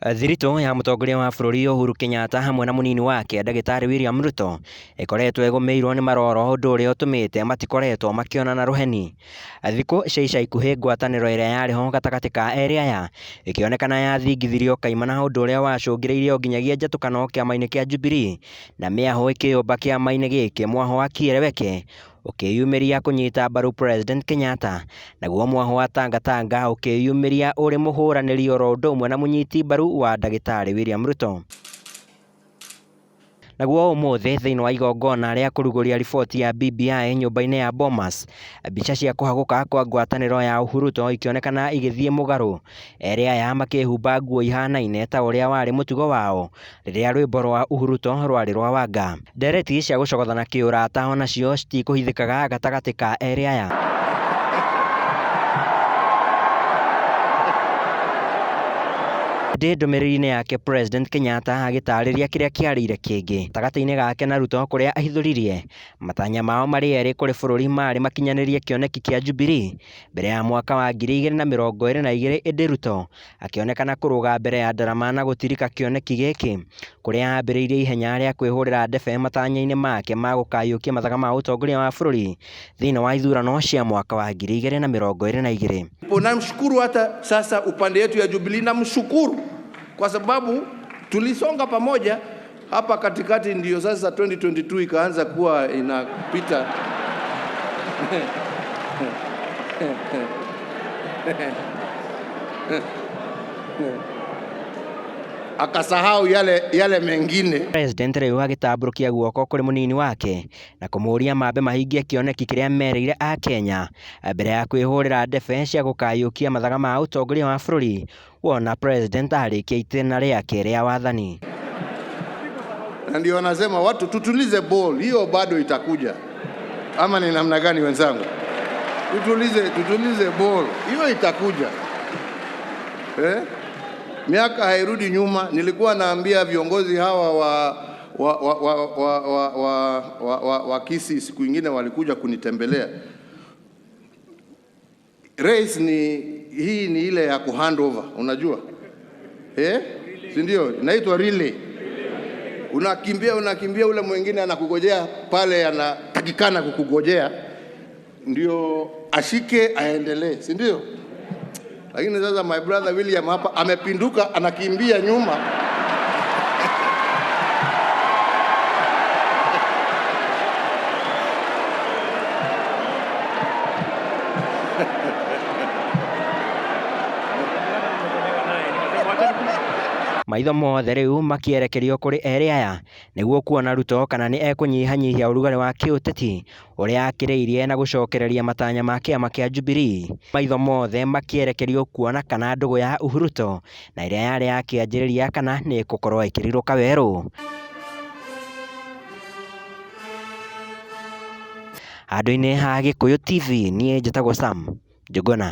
Thiritũ ya mũtongoria wa bũrũri Uhuru Kenyatta hamwe na mũnini wake ndagĩtarĩ William Ruto ĩkoretwo ĩgũmĩirwo nĩ maroro ũndũ ũrĩa ũtũmĩte matikoretwo makĩonana rũheni. Thikũ cia ica ikuhĩ ngwatanĩro ĩrĩa yarĩ ho gatagatĩ ka erĩ aya ĩkĩonekana yathingithirio kaimana ũndũ ũrĩa wacũngĩrĩirie o nginyagia njatũkano kĩama-inĩ kĩa Jubilee na mĩahũ ĩkĩyũmba kĩama-inĩ gĩkĩ mwahũ wa Kieleweke ũkĩyumĩria kũnyita mbaru President Kenyatta, naguo mwahũ wa Tangatanga ũkĩyumĩria ũrĩ mũhũranĩri oro ũndũ ũmwe na mũnyiti mbaru wa ndagĩtarĩ William Ruto. Naguo ũmũthĩ thĩinĩ wa igongona rĩa kũrugũria riboti ya BBI nyũmba-inĩ ya Bomas, mbica cia kũhagũka kwa ngwatanĩro ya Uhuruto ikĩonekana igĩthiĩ mũgarũ, erĩ aya makĩhumba nguo ihanaine ta ũrĩa warĩ mũtugo wao rĩrĩa rwĩmbo rwa Uhuruto rwarĩ rwa Wanga. Ndereti cia gũcogothana kĩũrata onacio citikũhithĩkaga gatagatĩ ka erĩ aya. Ĩndĩ ndũmĩrĩri-inĩ yake President Kenyatta agĩtarĩria kĩrĩa kĩarĩire kĩngĩ gatagatĩ-inĩ gake na Ruto kũrĩa ahithũririe matanya mao marĩ erĩ kũrĩ bũrũri marĩ makinyanĩrie kĩoneki kĩa Jubilee mbere ya mwaka wa 2022 ĩndĩ Ruto akĩonekana kũrũga mbere ya ndarama na gũtirika kĩoneki gĩkĩ kũrĩa ambĩrĩirie ihenya rĩa kwĩhũrĩra ndebe matanya-inĩ make ma gũkayũkia mathaga ma ũtongoria wa bũrũri thĩinĩ wa ithurano cia mwaka wa 2022. Namshukuru hata sasa upande yetu ya Jubilee, namshukuru kwa sababu tulisonga pamoja hapa katikati, ndiyo sasa 2022 ikaanza kuwa inapita akasahau yale, yale mengine. President rĩu agĩtambũrũkia guoko kũrĩ mũnini wake na kũmũũria mambe mahingie kĩoneki kĩrĩa merĩire akenya mbere ya kwĩhũrĩra ndebe cia gũkayũkia mathaga ma ũtongoria wa bũrũri wona President arĩkia itĩna rĩake rĩa wathani. Na ndio wanasema watu tutulize ball, hiyo bado itakuja, ama ni namna gani wenzangu? Tutulize, tutulize ball, hiyo itakuja eh? Miaka hairudi nyuma. Nilikuwa naambia viongozi hawa wa Kisii siku ingine walikuja kunitembelea. Race ni hii, ni ile ya kuhand over, unajua eh? Si ndio? Inaitwa relay. Unakimbia, unakimbia, ule mwingine anakugojea pale, anatakikana kukugojea ndio ashike aendelee, si ndio? Lakini sasa my brother William hapa amepinduka, anakimbia nyuma. Maitho mothe rĩu makĩerekerio kũrĩ erĩ aya nĩguo kuona Ruto kana nĩ ekũnyihanyihia ũrugarĩ wa kĩũteti ũrĩa akĩrĩirie na gũcokereria matanya ma kĩama kĩa Jubilee. Maitho mothe makĩerekerio kuona kana ndũgũ ya Uhuruto na ĩrĩa yarĩ ya kĩanjĩrĩria kana nĩ ĩgũkorwo ĩkĩrirũka werũ. Handũ-inĩ ha Gĩkũyũ TV niĩ njĩtagwo Sam Njũgũna.